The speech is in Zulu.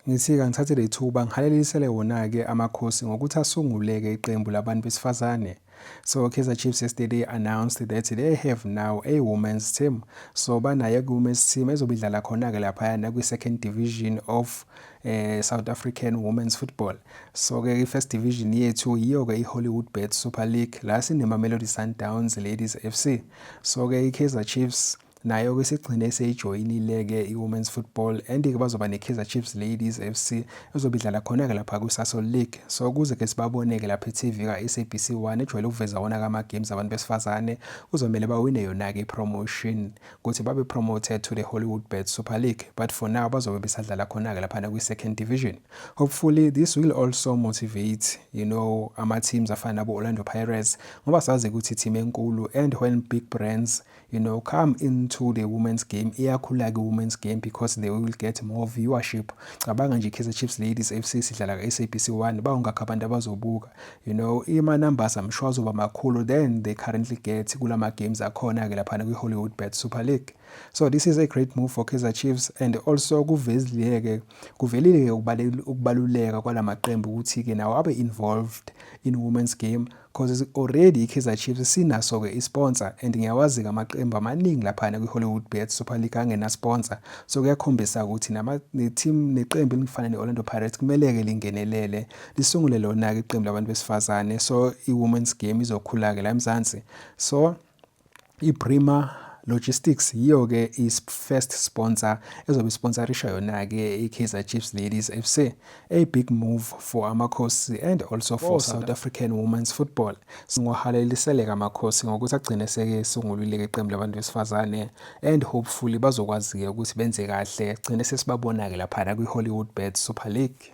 Ngithi-ke angithathe leli thuba ngihalelisele wona-ke Amakhosi ngokuthi asungule-ke iqembu labantu besifazane. So Kaizer Chiefs yesterday announced that they have now a women's team. So banayo women's team ezobe idlala khona-ke laphayana kwi-second division of South African women's football. So ke i-first division yethu yiyo-ke i-Hollywoodbets Super League la sinema-Mamelodi Sundowns Ladies FC. So ke i-Kaizer Chiefs nayo-ke isigcine seyijoyinile-ke i-women's football and-ke bazoba ne-Kaizer Chiefs Ladies FC ezobe idlala khona-ke lapha kwi-Sasol League. So ukuze-ke sibabone-ke lapha e-TV ka-SABC 1 ejwayele ukuveza wona-ke ama-games abantu besifazane, kuzomele bawine yona-ke i-promotion ukuthi babe promoted to the Hollywoodbets Super League, but for now bazobe besadlala khona-ke laphana kwi-second division. Hopefully this will also motivate ama-teams afana nabo-Orlando Pirates, ngoba sazi ukuthi team enkulu, and when big brands come into the women's game, iyakhula-ke women's game because they will get more viewership. Cabanga nje, Kaizer Chiefs Ladies FC sidlala ka-SABC 1, bawungakho abantu abazobuka. Ima-numbers I'm sure azoba makhulu than they currently get kulama games akhona-ke laphana kwi-Hollywoodbets Super League. So this is a great move for Kaizer Chiefs, and also kuvezile-ke, kuvelile-ke ukubaluleka kwalamaqembu ukuthi-ke nawo abe involved in women's game, because already i-Kaizer Chiefs sinaso-ke i-sponsor, and ngiyawazi-ke amaqembu amaningi laphana kwi-Hollywoodbets Super League angena-sponsor. So kuyakhombisa ukuthi ne-team, neqembu elifana ne-Orlando Pirates kumele-ke lingenelele, lisungule lona-ke iqembu labantu besifazane, so i-women's game izokhula-ke la eMzansi. So i-Prima Logistics yiyo-ke i-first sponsor ezobe isponsorisha yona-ke i-Kaizer Chiefs Ladies FC. A big move for Amakhosi and also for South African women's football. Singohaleliseleka Amakhosi ngokuthi agcine seke sungulile iqembu labantu besifazane, and hopefully bazokwazi-ke ukuthi benze kahle, gcine sesibabona-ke laphana kwi-Hollywoodbets Super League.